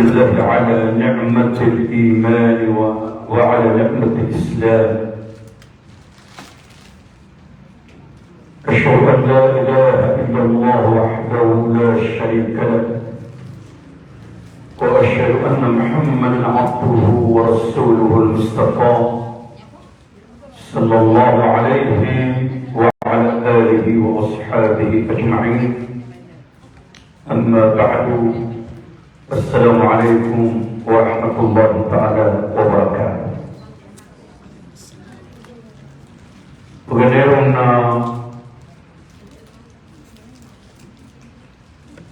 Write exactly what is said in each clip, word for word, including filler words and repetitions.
لله على نعمة الإيمان و-، وعلى نعمة الإسلام. أشهد أن لا إله إلا الله وحده لا شريك له، وأشهد أن محمدا عبده ورسوله المصطفى، صلى الله عليه وعلى آله وأصحابه أجمعين. أما بعد، السلام عليكم ورحمة الله تعالى وبركاته. Pagari ron na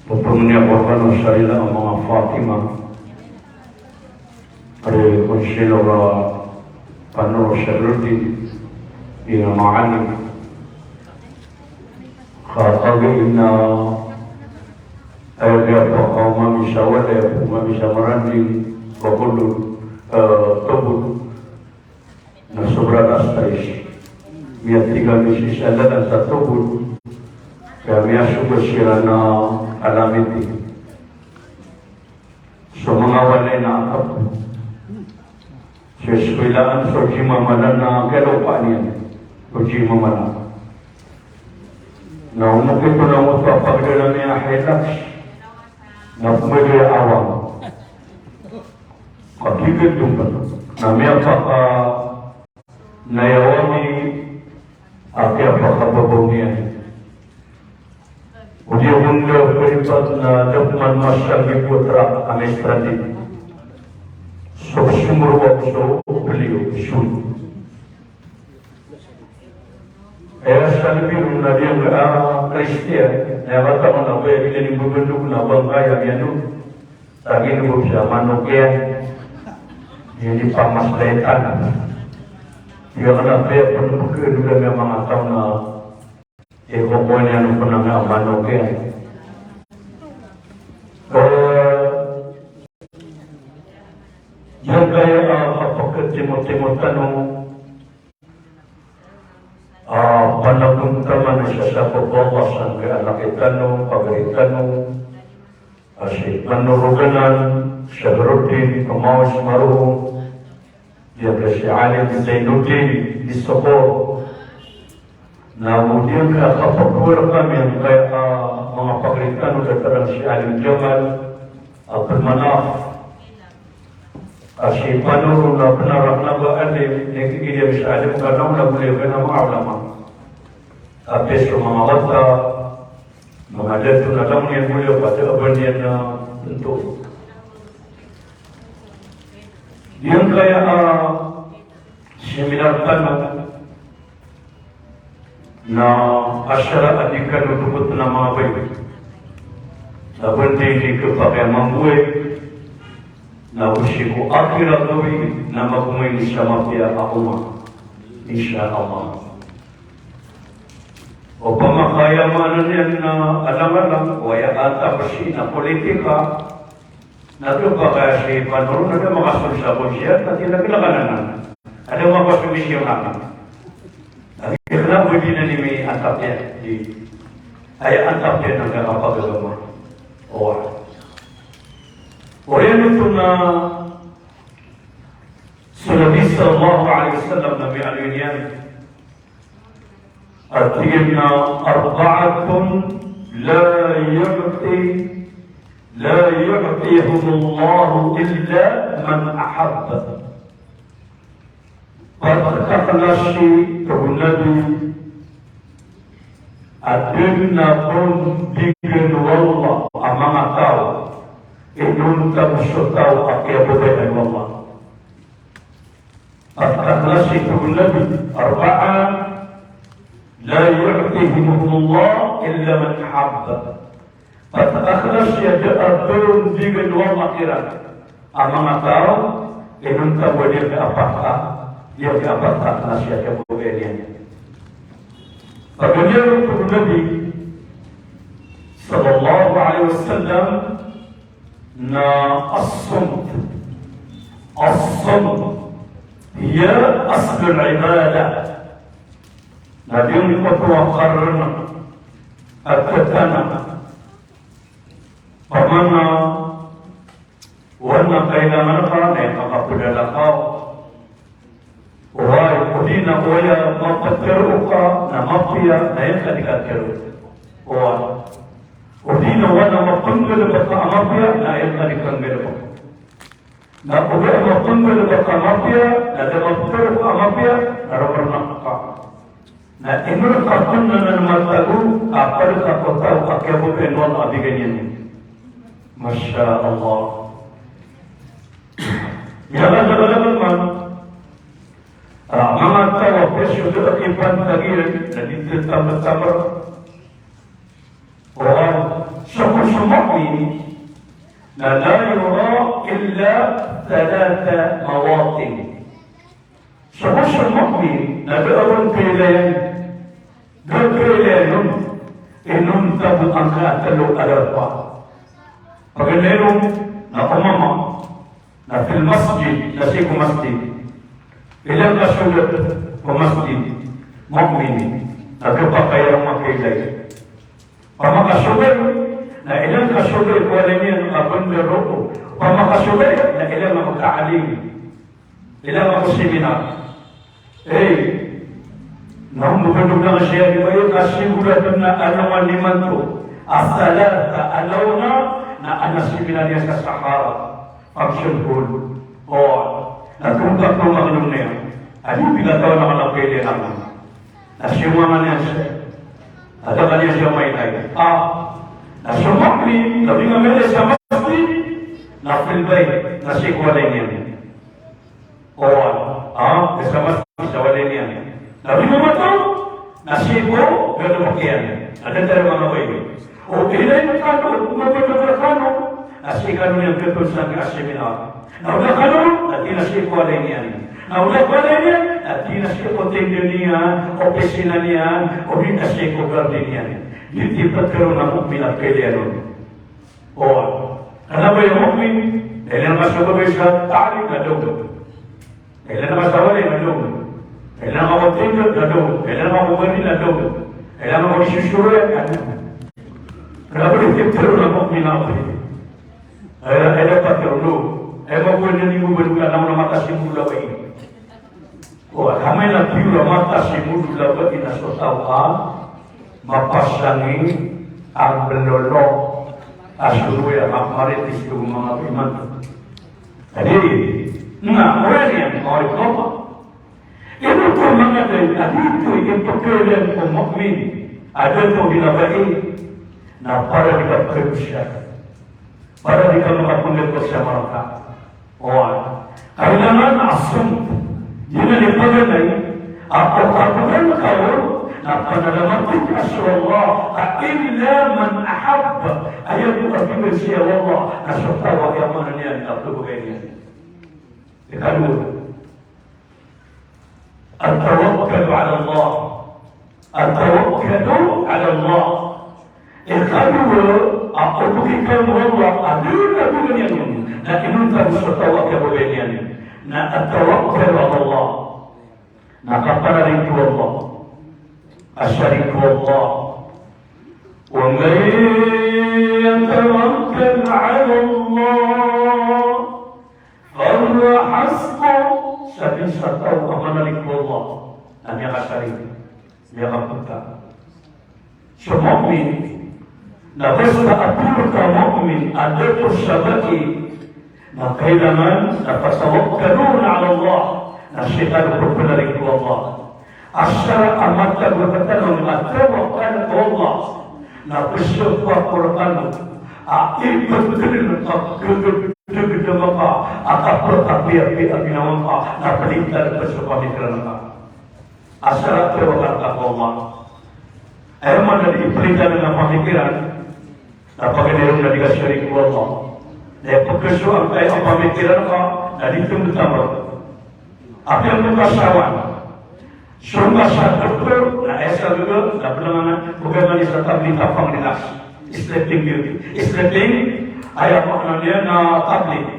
Pagari ron na pagari ron sa rila a manga Fatima, ari konsilo ra pano Shahruddin, ina maani. Ka kagi ina, aya kaya pa ka umami sa wala, aya pa umami sa maranding, bakulun, eh, tobul. Na sobra na stress. Miyatiga mi sii sa lalan sa tobul. Kaya miyasogo siran a kalamiti. So manga walay na akap. So iskwilaan so jimamalan na kalopa niyan. So jimamalan. Na omokit on a oto a pagdala niyan a Hilux. Na pmagaya awang. Kapikir dun ka. Na miyapaka, na aya wani a kiyapakababaw niyan. O di a honda karipat na da pman masang i bo a trak a may stranded. So somorowak so pliyo, so. Aya sa lbi ron na di angka a Kristiyan, na aya kataman a ba aya di niyan mbabandog na bangkay a miyanon. Tagi niyo bo siya manok iyan. Iyan di pamaslaitan. Iyan kna ba aya pn pkhaadn a manga taw na ikokowa niyan pn a manok iyan. Eh, giyangkaya a kapakatimotimot tano a panagontaman a isa sa pagbawas sangkaya a laki tano, pagari tano, a si Pano Roganan, Shahruddin, Pamawas Marohom, giyangkaya si Alim Zainuddin, di Sokor. Na mo giyangkaya kapagowar kami angkaya a manga pagari tano, datar a si Alim Jamal, Abdul Manaf, a si Pano ron na bnar a kna ba alim, na giya mi sa alim ka langon a goliyo kna manga ulama. Apiya so manga wata, manga dato na langon iyan goliyo ka da a ba niyan na pnto. Giyangkaya a seminar tano, na asar a di kano dogotn a manga bay. Na bandi di khapakay a mambo ay, na o sii ko akhirat gawii, na magomay ini sa mapiya a umma. Insha Allah. Opama ka aya maana niyan na alang-alang, o aya antap sii na politika, na khapakay a si Pano ron na da makasold sa konsiyat, na tig iyan a kna ka nan. Ada makasold sa konsiyat. Na tig iyan a kna ba di nan i miantap iyan. Di. Aya antap iyan na kapagagama. Oway. Oriyan oto na so Nabi sallallahu alaihi wasallam na miyaaloy niyan. A tig iyan a, "Arba'atun la yu'ti, la yu'tihumullahu illa man ahabb." Pat a klasi, tig o Nabi, a da dn a ba on bgan o Allah a manga taw, inonta bo so taw a kiyababayaan o Allah. Pat a klasi, tig o Nabi, "Arba'a la yu'tihimullahu illa man ahabb." Pat a klasi a da a ba on bgan o Allah kiran a manga taw, inonta bo a giyangkai a pat a, giyangkai a pat a klasi a kiyababayaan iyan. Paganay ron, tig o Nabi sallallahu alaihi wasallam, na as-sumt. As-sumt hiya aslul ibadah. Na giyangkoto a karna a tatanan, pamana Oway, na kailangan ka na aya kapedalakaw. Oway, odi na aya mapetero ka na mapiya na aya ka di katero. Oway. Odi na aya mapenggalebek ka a mapiya na aya ka di kanggalebek. Na odi a mapenggalebek ka a mapiya, na da mapetero ka a mapiya, na roo ka. Na ino roo ka pen na matago a ped ka ko taw a kiyabobayan o Allah a bigan iyan. Masha Allah. Miyakadakadakal man a manga taw a piyasold a kipantag iyan, na di tetambetamber. Oway, so, so mu'min na la yura illa thalatha mawatin. So, so mu'min na da a ba on kailayan, da a kailayan on inonta bo angka a telo a darpa. Paganay ron na o mama, na fil masjid, na sii ko masjid. Ilay angka so led ko masjid, mu'min, na kepakay a makailay. Opama ka so bay, na ilay angka so bay ko walay niyan a bendaro. Opama ka so bay, na ilay angka ko taalim. Ilay angka ko seminar. Eh, na ombedong a siya di ba, eh, kasi gula na alongan imanto a thalatha a lawan na, na ana seminar iyan sa Sahara. Function hall. O, na tonta ko manga alumni iyan. Adi, pikatawan a kala pwede na. Na siyomangan iyan siya. Ata kaniyan siya mailay. Ah, na so mu'min, na di nga mailay sa masjid, na fil bayt, na sii ko walay niyan. Oway, ah, sa masjid, sa walay niyan. Na di nga mataw, na sii ko galebek iyan. Na da tero manga bay. O ilay kano, o mababa kano, na sii kano niyan pepesang a seminar. Na o da kano, na di na sii ko walay niyan. Na o da ko walay niyan, na di na sii ko tenda niyan, opisina niyan, o di na sii ko garden iyan. Di tipat kano na mu'min a pwede anon. O, kena ba iyo mu'min, na ilay angka so babay sa taalim na da on. Na ilay angka sa walay na da on. Na ilay angka ko tenda na da on. Na ilay angka ko garden na da on. Na ilay angka ko isosoro iyan na da on. Kena ba di tipat kano na mu'min a pwede. Aya, aya dapat kano, aya ba ko aya ni mo ba di ka na mata si mo lawai. O, amay na piyo a mata si mo lawai na so taw a mapasang a belolo a soroya a maritis ko manga iman. Adi, na, oway niyan, oway ko. Ino ko manga day a di oto i pekelen o mu'min a da oto di lawai na para di kapekesya, para di ka makapenggel ko sa maraka. Oway. Kailangan a som. Di na di paganay a o kabogan ka on na panalamatin ka so Allah, ka illa man ahabba. Aya bo a bigan siya o Allah na so taw a aya maana niyan na pebegay niyan. Ikadowa. At-tawakkalu ala Allah. At-tawakkalu ala Allah. Ikadowa a o pekikal o Allah a di na bo niyan on na inonta bo so taw a kiyabobayan iyan. Na at-tawakkalu ala Allah. Na kaparari ko Allah. Asari ko Allah. Wa man yatawakkal ala Allah fahuwa hasbuh, sabap sa taw a manali ko Allah na miyakasari, miyakapoon. So mu'min, na basta a piyaka mu'min a da oto sa bai, na kailangan na fatawakkaluna ala Allah, na sii tano pepenali ko Allah. Asar a matag a taw a tawakkal ko Allah, na pesopa ko rekano a ipetelin ka kegedeged maka a kapekapiyapiya a ginawa ka, na pelintar pesopa mikiran ka. Asar a tawakkal ka ko Allah. Aya maana di pelintar a pamikiran, na paganay ron na di ka sarik ko Allah. Na pekeso angkaya a pamikiran ka na di tembetamber. Apiya bo ka sawan. Song ka sa doktor, na aya sa gaga, na pelangan, pegangan iyan sa tablet a pang-relax. Sleeping beauty. Sleeping, aya maana niyan na tablet.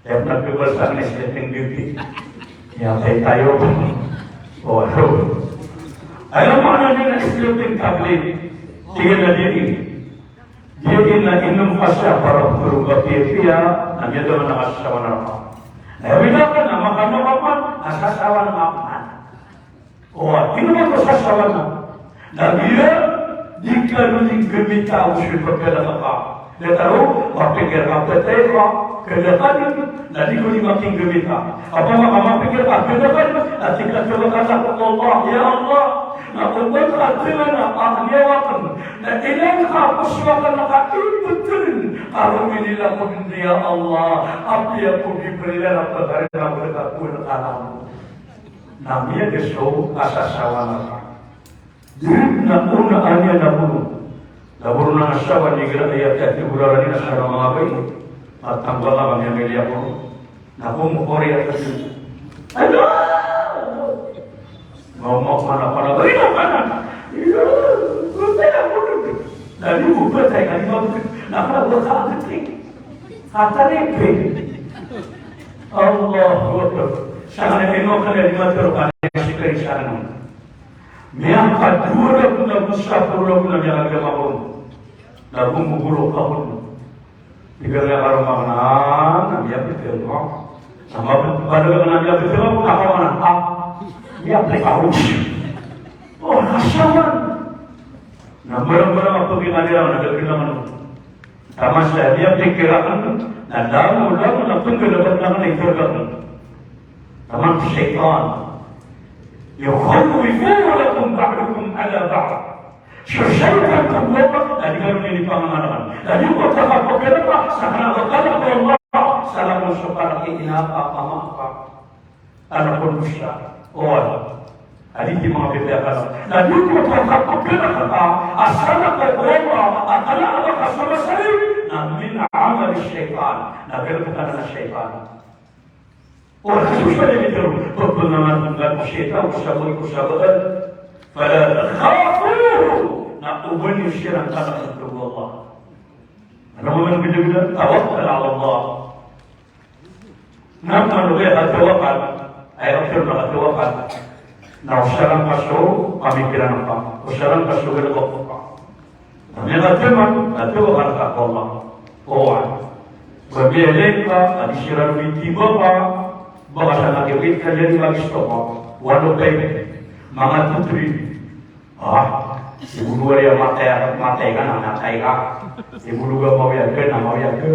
Aya pn a pibasa na sleeping beauty. Aya tayo. O, aya maana niyan na sleeping tablet. Tig iyan a di. Di ina inom ka sa para puro ba piya-piya, na miyadoman a kasasawan a raka. Na aya wida ka na makano ka man, kasasawan ka man. O, ino man ko sasawan a. Na miya, di ka no di gmita o so ipagkalk ka. Datar o, mapikir ka ptay ka, kalk ka dn, na di ko di makinggmita. Opama ka mapikir ka kalk ka dn, na tig ka so kalk ko Allah, ya Allah, na oba ka tngan a akn iyaw akn, na ilang ka ko so akn a kaiptn, a rominila ko dn, ya Allah, apiya ko Jibril a pagari na ko dn ka ko dn ka na. Na miyaga so kasasawan a. Di na ona aniya na bono. Na bono na sawa ni gira aya tiya ti boraran iyan na sa manga bai. Matanggol a kami a miliya bono. Na ko mo kori a kasi. Ano? Mau mau mana mana bai na mana. Iyo, ko kaya bono. Na di mo patay ka di mo. Na ka wala ka ating. Hataripe. Allahu Akbar. Sa kanya ino kanya di matero kanya si Kristiano. Miyakadowa ragon ago sapolo ragon a miyakagama ko ron. Na gomogolok ako ron. Tig iyan a karoma ko na, na miyapikir ako. Na mabalaga na miyapikir ako, na ako na, ah, miyapikir ako. O, kasawan. Na marang-marang a pagingaliran, na gagawin ako. Taman sa miyapikir akn, na langon-langon a pnggalbk akn na ipirda akn. Taman ko shaytan. Yukhawwifunakum ba'dahum ala ba'd. So shaytan ko Allah, na di kano niyan ipangangalakan. Na di ko kapakapakira pa, sa kna a kalk ko Allah, sa langon so kalk i ina ka, ama ka. Anak ko dosa. Oway. Adi di manga pipiya ka na. Na di ko kapakapakira ka, a salakaw ko Allah, a kna a makasomasay, na min amali shaytan. Na galbk anan a shaytan. Oway, so shaytan i mitero, pagpangangan ko shaytan, ko sabag, ko sabagan. Fala takhafuhu. Na oba niyo siran kalkn, tig o Allah. Ano man bida-bida, tawakkal ala Allah. Na pman o ba aya katawakkal, aya katharo na katawakkal. Na osaran ka so pamikiran ka, osaran ka so galbk ka. Na miyakataman, na tawakkal ka ko Allah. Oway. Ba miyalay ka, a di siran mitiba ka, ba ka sa nakikit ka dyan, magisto ka. Wano ba ini? Manga tutri. Ah, i bolo a riya matay, matay ka na matay ka. I bolo a mawiyag ka na mawiyag ka.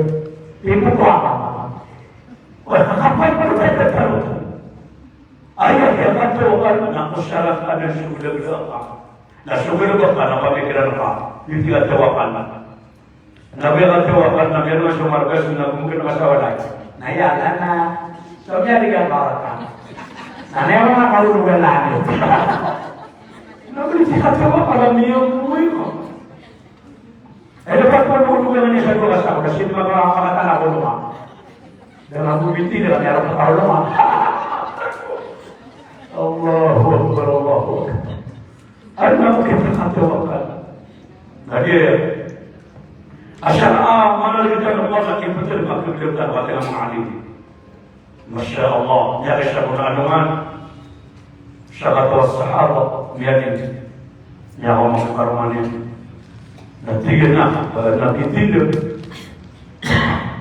Ibo ka. Wala ka kapay pa rin tayo. Aya, aya katawakkal na osaran ka na so galbk ka. Na so galbk ka na pamikiran ka. Di tig a tawakkal na. Na ba aya katawakkal na miyaron so margas na gomkn a kasawalay. Na aya, na, na. So miyari ka baraka. Na aya, na kaulugan na. Na ba aya katawakkal na miyaron ko. Aya, dapat ko ulugan na niyan sa dowa ka sa, kasi di makamakatana ko dowa. Dan ako binti, dan ako ulugan. Allahu Akbar, Allahu Akbar. Ano na makita ka tawakkal? Na di aya. Asal a, mana kita na kuasa kita di makita ka tawakkal. Masha Allah, miyakisa ko na ano man. Sakataw a sahaba, miyanin. Miyakaoma ko karoma niyan. Na tig iyan a, na kitinda.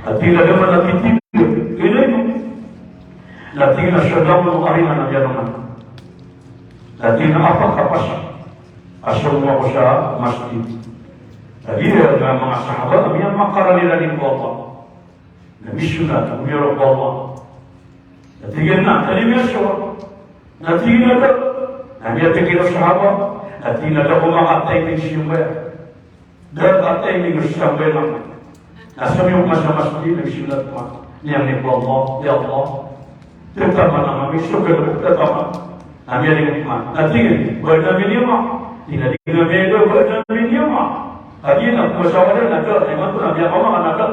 Na tig iyan a, na kitinda. Ino ino. Na tig iyan a, so langon o ari na miyanoman. Na tig iyan a, apak a pas a somong ako sa masjid. Na tig iyan a manga sahaba, a miyamakarani-rani ko Allah. Na misonat, na miyorok ko Allah. Na tig iyan a, na, tali miyasowa. Na tig iyan a da. Na miyapikir o sahaba. Na tig iyan a da ko makatiming sa sambayang. Da ko katiming sa sambayang. Na somiyong ko man sa masjid, na misonat ko man. Miyangni ko Allah, ya Allah. Tataman ami, so galbk ko tataman. Na miyaling ko man. Na tig iyan, ba na miniyawa. Tig iyan a di na miniyawa, ba na miniyawa. Adi na ko masawara na da, na imanto na miyakaoma ka na da.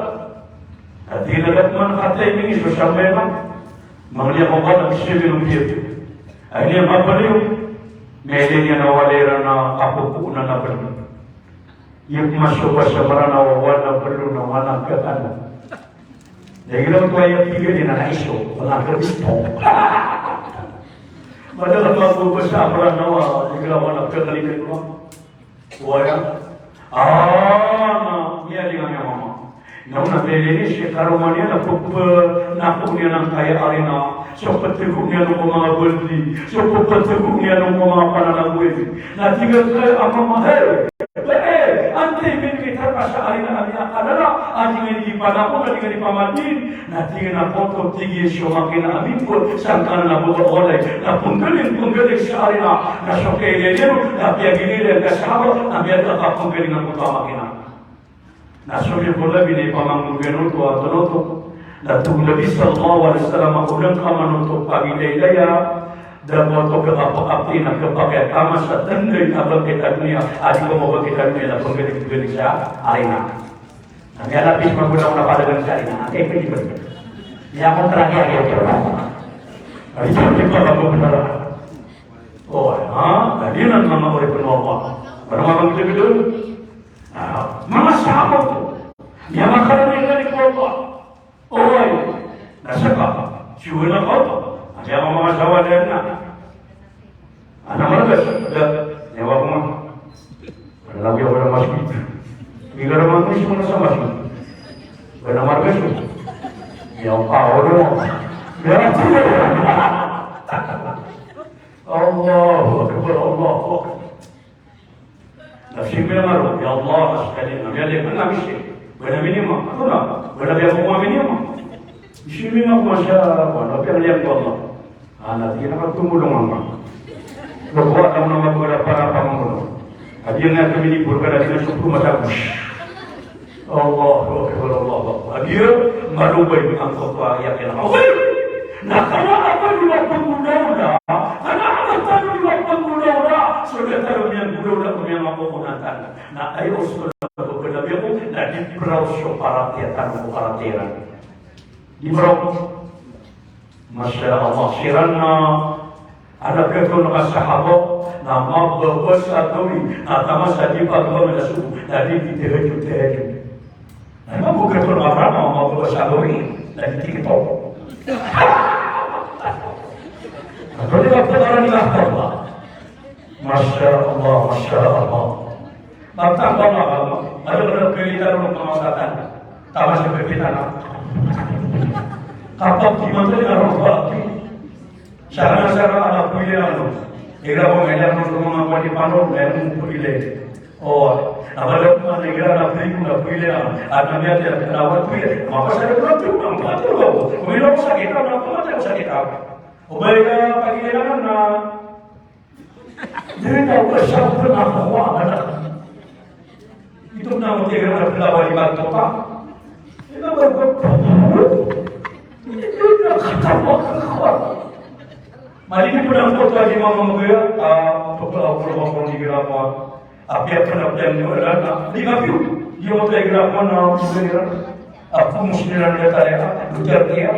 Ati na da ko man katiming so sambayang. Mangni ako ba na sibi no biyat. Ay niyan mapaliyo. Miyadi niyan a walay ran a kapopoon a blo. Iyo ko masoba sa Mranaw a wana blo na wana katan. Dagiraw ko aya tig iyan a iso, wana katan. Madakl a masoba sa Mranaw a, dagiraw wana katan. Waya. Ah, na Iya, di nga niyan mama. Na ona tiyalini si karoma niyan na pepanakowan iyan angkaya arina. So petegoon iyan ko manga baldi. So petegoon iyan ko manga pananagwid. Na tig angkaya a mama, "Hey, ba, eh, antai minikita rka sa arina ami a kalala a di nga di panako, a di nga di pamadin?" Na tig iyan a koto, tig iyan, so makina ami bo sangkanan a boto a walay na penggaling, penggaling sa arina. Na so kailay niyan on na piyaginilay angkaya sahaba a miyada a kapenggaling angkoto a makina. Na so di ko labi na ipamanggogan oto a tonoto. Na tig o Nabi sallallahu alaihi wasallam a o da ngka manoto pagilaylaya, da ngka oto kapakapti na kapakay a masa tanda a bangkit a doniya, a di ko mabangkit a doniya na penggaling-galing sa arina. Na miyalapis magoda ko na padagan sa arina, angkai pwede ba? Iya ko terakhir ya, ya. Ari sa di pa ba ko benar. O, ha? Tadi nan mama ko ri penuwa. Pada mama kita betul. Ah, manga sahaba oto. Miyamakarani ko Allah. Oway. Na seka, siyogo na ka oto. Aya manga sahaba dn na. Ana margas, da. Aya manga. Ana lagi a wala masjid. Migara manga sima na sa masjid. Ana margas. Aya manga. Aya manga. Allahu Akbar, Allahu Akbar. Na sii miyamaro, ya Allah, na sekali, na miyalek, na misi, ba na minima, ato na, ba na biya ko minima. Sii miyamaro, masha Allah, na biya ko Allah. Ana, di na katumulong angka. Bago na mabagara para pamangulong. Adi na kami ni burka, adi na sukru mata. Allahu Akbar, Allahu Akbar. Agiya, malobay angkoto a yakin. Away! Na kna a ba di ba pnggolawla, kna a ba tano di ba pnggolawla, so da tano miyanggolawla ko miyangako ko natan. Na aya osto na pknabi ako, na di praw so paratiyaya tano ko paratiyaya iran. Di praw. Masha Allah, siran na, ana kto na kasahaba, na mababa sa gawii, na taman sa di pagbaga na subuh, na di di tahajjud, tahajjud. Na mababa kto na mababa, na mababa sa gawii, na di TikTok. Ato di ba pagbaga na Allah. Masha Allah, masha Allah. Bangtang ba nga, adn a pilitan o pamamatatan. Taman sa pilitan a. Kapag di man tayo narobati. Sana, sana, anak ko yan, ano. Ira ko ngayon, ano, mga pwede pa, no? Ngayon, pwede. O, na ba daw man, ira na pwede, na pwede, ano. At na niya, tira, tira, tira. Mapasaya ko na, tira, tira, tira. Kung ino ko sakit, ano, ako, sakit, ako. O ba, ira, pag-ira na, na, Di na ko sa pnakawa na. Ito na mo tignan na pila ba lima to pa. Ito ba ko? Ito na katawa ka. Mali ko lang po sa lima mga mga, ah, pagkakawa ko ng gira ko. Apiya ko na piyan mo na. Di ka piyo. Di mo tayo gira ko na mga gira. Ako mo sila na tayo. Ako mo tayo.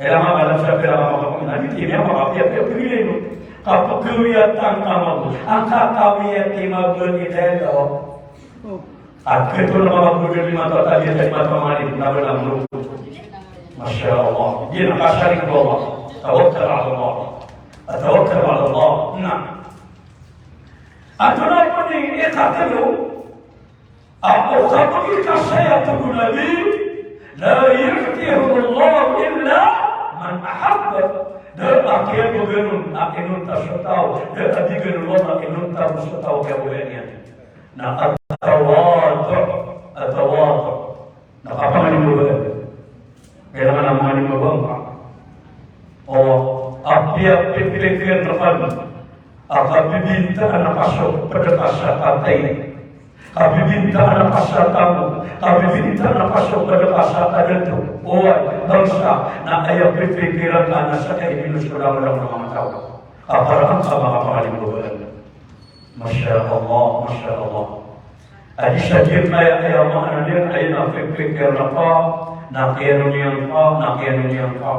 Kailangan alam sa kailangan makapanginani, di niya makapiya-piya pagilay no. Kapag kawiyat ang kamag, ang kakawiyat ay mabalik kayo. At ito na mga pagilay, matatabi at matamali, na walang loob. Masya Allah. Di nakasaring ko Allah. Tawakkal ala Allah. At tawakkal ala Allah. Na. At wala pa ni ikatalo, Aw, kapag ikasaya to ko Nabi, la yu'tihumullahu illa man ahabba. Da a kiyabgan on a inonta so taw, da a bgan o Allah a inonta so taw a kiyabgan iyan. Na at-tawadu', at-tawadu'. Na kapanganimbagan. Kailangan a manganimbaga ngka. O, apiya pipikir rka a kabibintaan ka so pd ka sa patay. Kabibintaan ka sa taw. Kabibintaan ka so pd ka sa kadato. Oway, bangsa, na aya pipikiran ka na sa kaibinos ko langolangon a manga taw. Ka para angka makapanganimbaga. Masha Allah, masha Allah. Adi sa di kaya, aya maana niyan, aya na pipikir rka, na kiyanoniyan ka, na kiyanoniyan ka.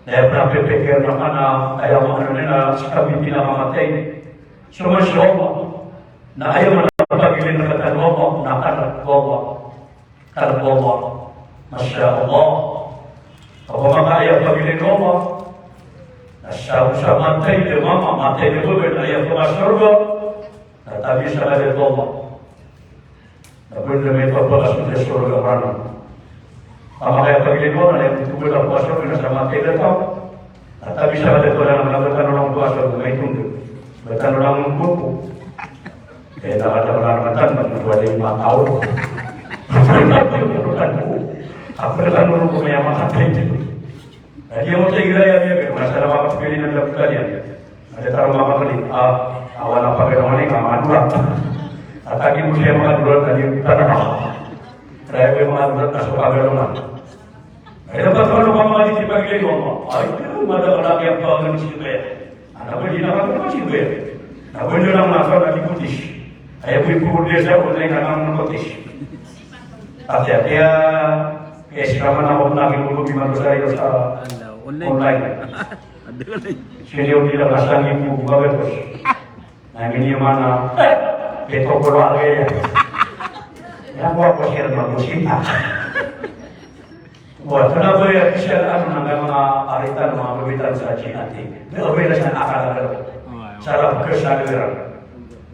Na aya pn a pipikir rka na, aya maana niyan na ska mi pinakamatay. So, masha Allah. Na aya maana pagilay rka tano o Allah, na kanak o Allah. Kanak o Allah. Masha Allah. Opama ka aya pagilay o Allah. Na sa, sa matay i mama, matay i baba, na aya pakasorga. Na tabi sa kanak o Allah. Na pwede na may pagpakasunod sa sorga, Mranaw. Ka makaya pagilid mo, na may pagpakasunod na sa matay na tao. At sabi sa kataw na, na ba tano lang pakasunod, may tungkol. Ba tano lang ang buko. Eh, nakatawa na naman tayo, magmatuwa na yung mga tao. Ako na lang ko, maya makatay. Adi mo sa igira ya, ya, ya, masala makapili na dapat kalian. Ada taro makapili, ah, awan apa kaya wani ka madura. Ataki mo siya makadura, tadi tanah. Kaya ko yung makadura, kaso kagalungan. Ay, dapat ko ano pa mga di pagkili mo. Ay, pero madala lagi ang pangalan si Kuya. Ano ba, di na kami si Kuya. Na pwede lang na sa nagikutis. Ay, pwede ko din sa online na nang kutis. Ati, ati, ah, eh, sila man ako na kinukuha di man sa online. Online. Sila yung nila kasang yung mga batos. Na mini mana, eh, ito ko lagi. Yan ko ako siya magmusita. Wa, kena ba ya, siya ano, na mga aritan, mga kawitan sa Chin ati. Di ba, wala siya nakakagalaw. Sarap ka sa lirang.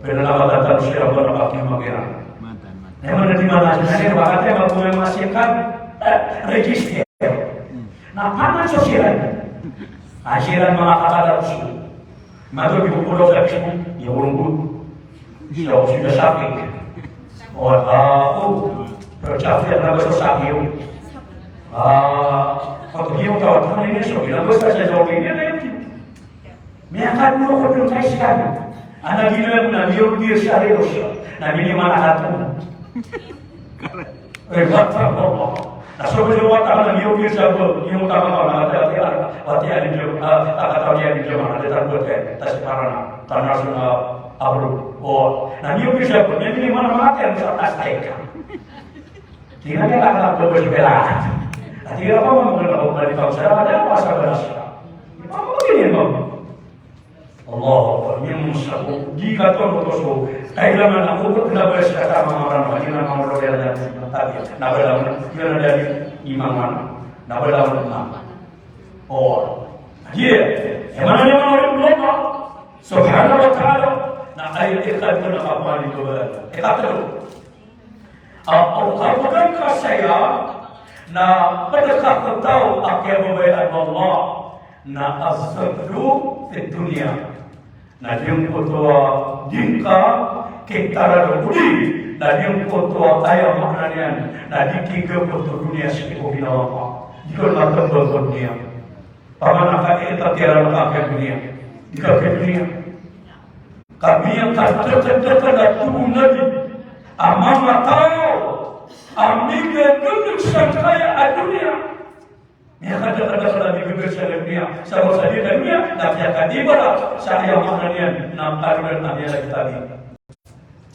Pero na matatan siya ba na pati magira. Matan, matan. Naman na di mana siya, bakit ay mabuhay mga sikat? Eh, register. Na paman sa siran. Ah, siran mga kakalaw siya. Mato di ko kulo sa siya, yung urungkut. Siya ko siya sakit. O, ah, o. Pero siya ko yung nabasa sa iyo. Ah, pag iyo tawag ko na yun, so, yung nabasa sa iyo, yun na yun. Miyakadno ko dun sa iskan. Ana ginawa mo na, miyog dir sa Diyos. Na miniman na kato. Eh, wata ko. Na so ko wata na miyog dir sa ko, yung tama ko na kata kata, pati ani jom, ah, kata kata ni ani jom, na kata ko te, tas para na, karena suna abro. O, na miyog dir sa ko, na miniman na mati ang sa tas teka. Tingnan niya lang ang pagkakasipela. At tingnan pa mo, mga kapatid, sa mga kapatid, sa mga kapatid. Di ba, mga ganyan, no? Allahu Akbar. Yung sa ko, di ka to, no, to, so, kailangan ako, kung pinabayas ka sa mga orang, hindi na mga orang, kaya na, na, na, na, na, na, na, na, na, na, na, na, na, na, na, na, O. Iya. Aya maana niyan, manga oripn o Allah Subhanahu wa Ta'ala, na aya ikatlo na kapamangni ko ba. Ikatlo. A, o kapagangka saya na pd ka ko taw a kiyababayaan o Allah na az-zuhdu fid dunya. Na giyangkoto a di ngka kitarar o di, na giyangkoto a aya maana niyan na di ki giyangkoto doniya sii ko ginawa ka. Di ka matmbang ko doniya. Pamana ka itatiyara ka ko doniya. Di ka ko doniya. Ka miyakadakadakl a tomo na di a manga taw a migagagag sangkaya a doniya. Miyakadakadakl a migagagad sa doniya, sabap sa di doniya, na miyakadibarat sa aya maana niyan na kalolad a miyalagitabi.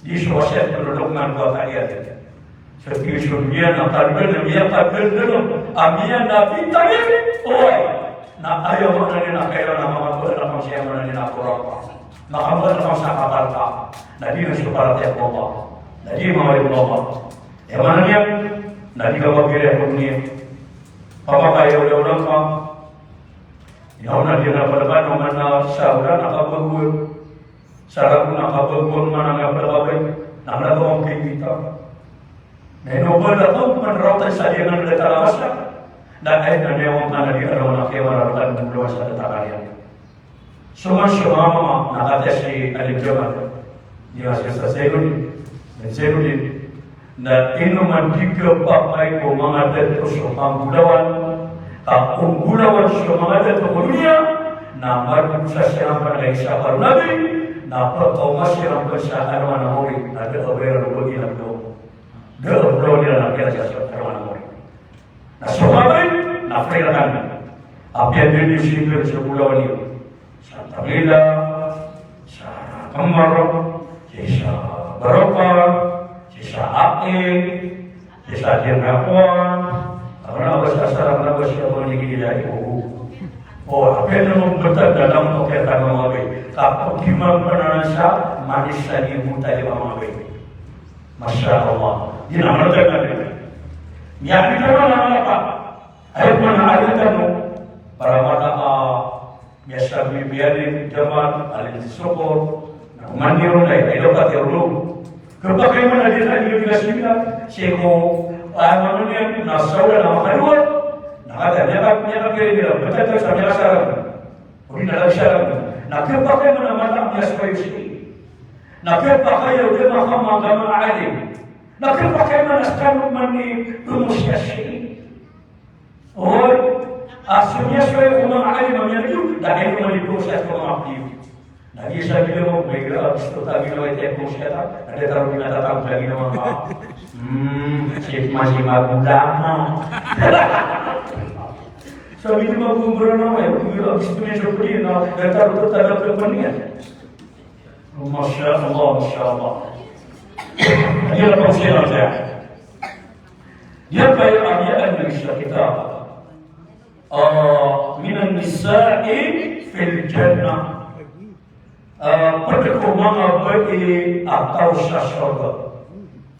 Di so wasiyat o Luqman ko wata iyan. Sa tig so doniya na kalolad a miyakadakadakl a miyalagitabi, oway. Na aya maana niyan na kailangan a mamabala ka sa aya maana niyan na korang ka. Mamabala ka sa katal ka. Na di na so paratiyaya ko Allah. Na di manga oripn o Allah. Aya maana niyan na di ka magiraya ko doniya. Pamakayaw-yaw lang ka. Inaw na di na palaban o mana sa oran a kabagwag. Sa ragon a kabagwag mana nga palababay. Na malagaw ang kay kita. Na ino ba na to, man raw tayo sa di na nila talabas na. Na ay na niya wang na di araw na kaya mararutan ng luwas sa tatakarian. So man so mama, na kata si Alim Jamal. Di ba siya sa Zainuddin? Sa Zainuddin. Na ino man di kapakay ko manga dato so panggolawan, ka o nggolawan so manga dato ko doniya, na margosa siran pn a isa ka ron a nabi, na pkaoma siran pn sa alongan a mawri, na da a ba iran o ba iran o. Da a ba iran a kiyasa sa alongan a mawri. Na so mawri, na pira kan. Apiya dn iyo sii pn so nggolawan iyo. Sa Tangila, sa Kamar, sa Baroka, sa Ae, sa Dinakuan, ano na ba sa Sarang na ba siya ba ni Gila i Uhu? O, apiya na mong btad na lang ko kaya tanga mga bay. Kapag kimang pananan sa, manis sa libo tayo mga bay. Masya Allah. Di na mrtad na bay. Niya, di na mrtad na bay. Ay, mana alim tano, para mata, ah, miyasa bibiyani, jaman, alim sokor, na maniro na, ay, dapat yung room. Khapakay man a di na di na sila sii ko, ah, ano niyan, na sa olan a makadowa, na katii niyan, niyan kapiri nila, btad sa niyan sa alam. O di na lagi sa alam. Na khapakay man a mata a miyasabay sii. Na khapakay a di na makamanggama alim. Na khapakay man a skano man i pmosiyasi. Oy, a so miyasabay ko manga alim a miyariyo, da a ino man i pmosiyat ko manga piyo. Na di sa ginawa, may gira, gusto ta ginawa ito, pmosiyat ta, na di taro ginawa ta, taro ginawa ka. Hmm, sip masih magulama. Sabi ni Magu Brana, may gira, gusto niya sa puli, na di taro ta, taro ginawa niya. Masha Allah, masha Allah. Dia pun siya siya. Dia kaya dia an bisa kita. Ah, minan nisa'i fil jannah. Ah, pd ko manga bai a taw sa sorga.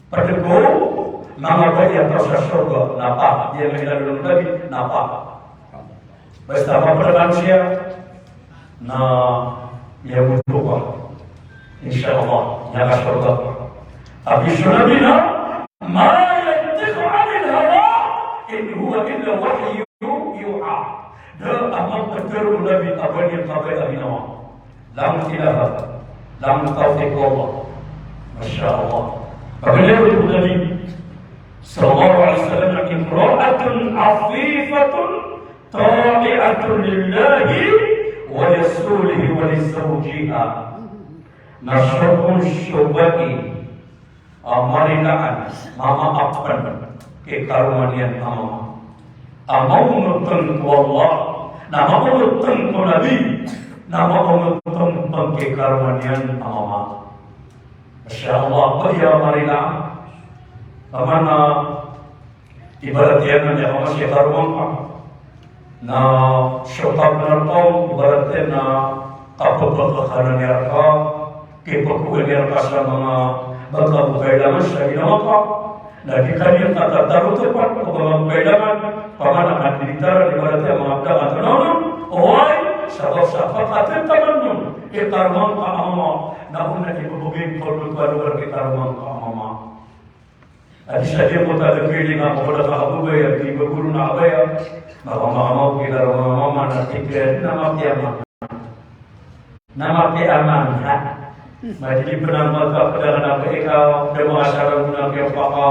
Pd ko manga bai a taw sa sorga. Na pa, dia mailan o Nabi, na pa. Basta mapd a manosiya na miyagoto ka. Insha Allah, miyakasorga ka. Aya so Nabi na, "Ma yantiqu anil hawa, in huwa illa wahyun yuha." Da a maptharo o Nabi a ba niyan kabaya a ginawa. Langon ilaha, langon tawfiq o Allah. Masha Allah. Pagari o Nabi sallallahu alaihi wasallam na, "Imra'atun afifatun ta'i'atun lillahi wa li rasulihi wa li zawjiha." Na so kon so bai a marilaan, mamaap pn ki karoma niyan a mama. A maonot pn ko Allah, na maonot pn ko Nabi, na maonot pn ki karoma niyan a mama. Masha Allah, bai a marilaan. Pamana Ibarat iyan na miyakaoma si karoma ngka. Na so kabnar ka on, ibarat iyan na kapphakanan iyan rka, kipkowaan iyan rka sa manga bangka bo kailangan sa ginawa ka. Na di ka niyan katatarotop ko ba manga kailangan, pamana ka di tara, ibarat iyan manga bangka, oway, sabap sa pakatataman on i karoma ngka a mama, na on na di ko bogin ko lupa lupa i karoma ngka a mama. Adi sa di ko taga kili nga ko da ka abaya, di ba guru na abaya. Mama, mama, kita mama, mama, na tikir, na mapiya, mama. Na mapiya, mama, ha? Madidi pn a makapedangan a ba ikaw, da makasaran na kiyapaka,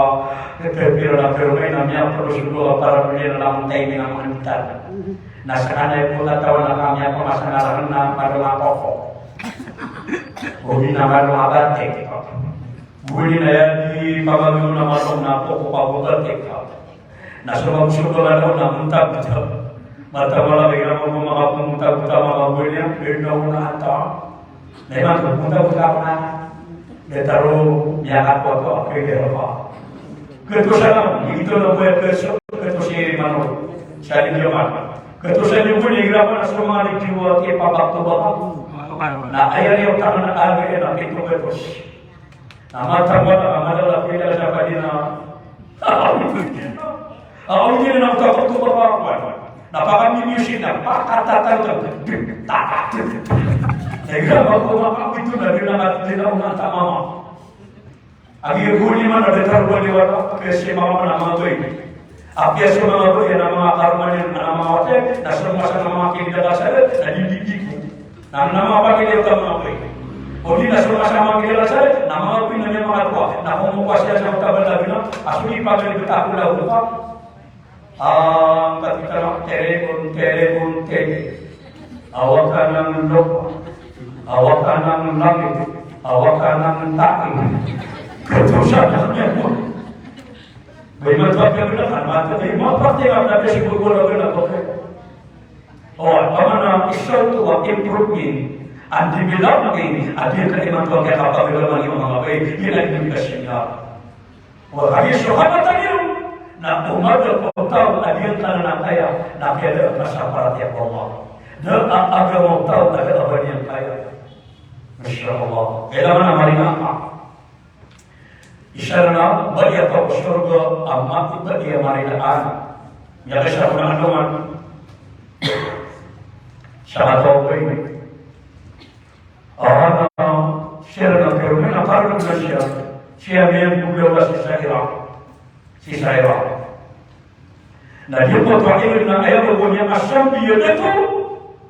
kepira na pero may na miya, pero siguro para pili na lang tayo na mangitan. Na sa kanay po tatawan na kami ako, masanaran na, madama ako. O di na madama batik. Gowani na aya di pamagano na malong na poko pagotal tika. Na so magoso ko na daw na monta buta. Mata mala kay na mago makaponta buta, makagowan iyan, pwede na una ata. Na iman ko monta buta ko na. Detaro, miyakapwa ko, ako yung derapa. Ketosan ako, ito na po yung keso, ketos si Manong. Sa inyo man. Ketosan iyo po, nihirapan na so mga nagdiwa, kaya pabakto-bakto. Na aya niyo, tangan na aga yan, ang pito ketos. Na matag wata ka, madala ko ina sa kanina. Ako din ang takot ko ba ako. Na pakami music na, pakatatal ka. Takot. Kaya ba ko makakito na, di na, di na unang tamama. Agi ko ni man, na detar ko ni wata, kaya si mama na mga bay. Apiya so manga bai a manga karoma niyan a manga wata, na so masa a manga kidala sa, na di di di ko. Na, na manga pamilya ka manga bai. O di na so masa a manga kidala sa, na manga bai na niyan manga tuwa. Na komo kwa siya sa manga tabal na bina, a so di pamilya ka ko la ko pa. Ah, katika na telepon, telepon, tele. Awa ka nang lupa. Awa ka nang langit. Awa ka nang tae. Ketosan na niyan mo. Ba iman ba piya bina kan mata, ba iman ba piya bina, ba si gurgura bina, okay. O, pamana isa oto a improvement, and development, a di ka iman ba piya kapagalaman iyo manga bai, iyan a di ka siya. O, kami so kamatan iyo, na omada ko taw a di ka na kaya, na kaya da ka sa paratiyaya ko Allah. Da a agama o taw a da a ba niyan kaya. Masha Allah. Kailangan a maringa ka. Isa na bai a taw ko sorga a mati bai a marilaan. Miyakaisa ko na andoman. Sa kataw ko ini. Ana, siya na pero may nakarong na siya. Sii a miyanggogola sii sa Iraq. Sii sa Iraq. Na di ko to a Iraq na aya bo niyan a sambi a dato,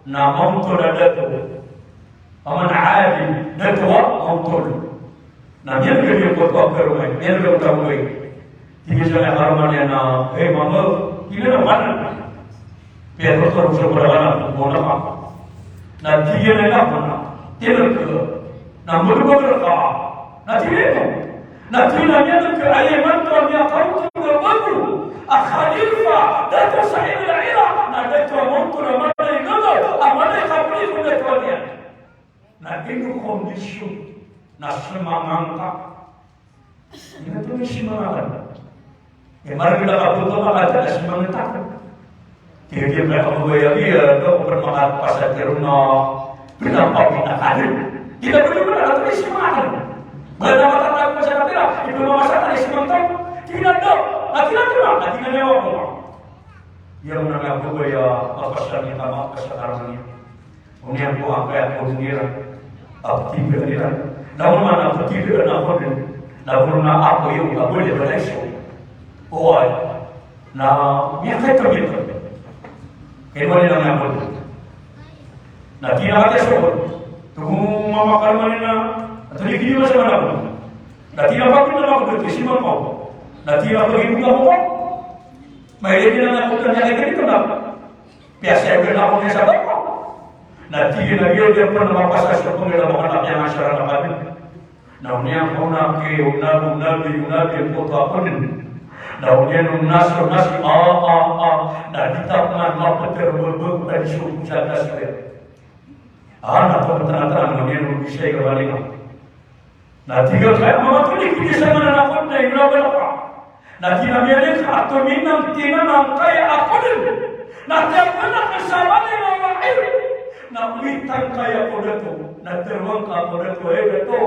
na maontol a dato. Aman a adi, dato a maontol. Na miyanggogola ko to a karoma iyan, miyanggogola ko to a karoma iyan. Tig iyan sa karoma niyan na, "Hey, mama, ino na manan?" Piyatorotoro so pd a kanan, bo na ka. Na tig iyan a ino na manan. Tig iyan a, na mbago ka. Na tig iyan a, na tig iyan a miyanggogola a aya imanto a miyakaontol a bago a khalifa, dato sa Iraq, na dato a maontol a mala i gagaw, a mala i kabaloy ko dato a niyan. Na ino kondisyon na semangan ka? Ino to na semangan ka? E, margn a kaboto ka na semangan ka. Tig iyan a, "Aya bo aya, aya ko pn makapasad iron na pinapawi na kanan." Tig iyan a, "Ino to na semangan ka?" Ba na matatago ka sa kapira, ino mamasa ka na semangan ka? Tig iyan a, "Da." Tig iyan a, "Da." Tig iyan a, "Aya bo." Aya bo na, "Aya bo aya, kapasad iyan, kapasad iron na." Oniyan ko angkaya ko nira, a ptindaan iran. Na oman a ptindaan ako dn, na oman a ako iyo, a boleh ba na iso. Oway. Na miyakay kami. Kay wali na miyakay. Na tig iyan a katii so ko. Tomo mamakarman na, a tig iyan a masa man ako. Na tig iyan a pagod na ako dn, tig iyan a mama. Na tig iyan a pagod na ako. Mailay iyan a ako dn, na tig iyan a Piyasaya ko na ako niyan sa bangko. Na tig iyan a giya di ako na mapasad so pangilay a manga anak iyan a sara na kami. Na oniyan ko na ki, onabi, onabi, onabi, ko to ako dn. Na oniyan on na so, na si, a, a, a. Na di ta pman maptr, bbo, bbo, ka di so ko sa na si. A, na ptr, na tara, na oniyan on di sa i kabalingan. Na tig iyan a kaya mama ko di ko di sa nganan ako na ino a bala ka. Na tig iyan a miyalin ka a tominan, tinan angkaya ako dn. Na tig iyan a kaya sa bali na wai. Na owitan kaya ko dato. Na tharoang ka ko dato, "Hay dato,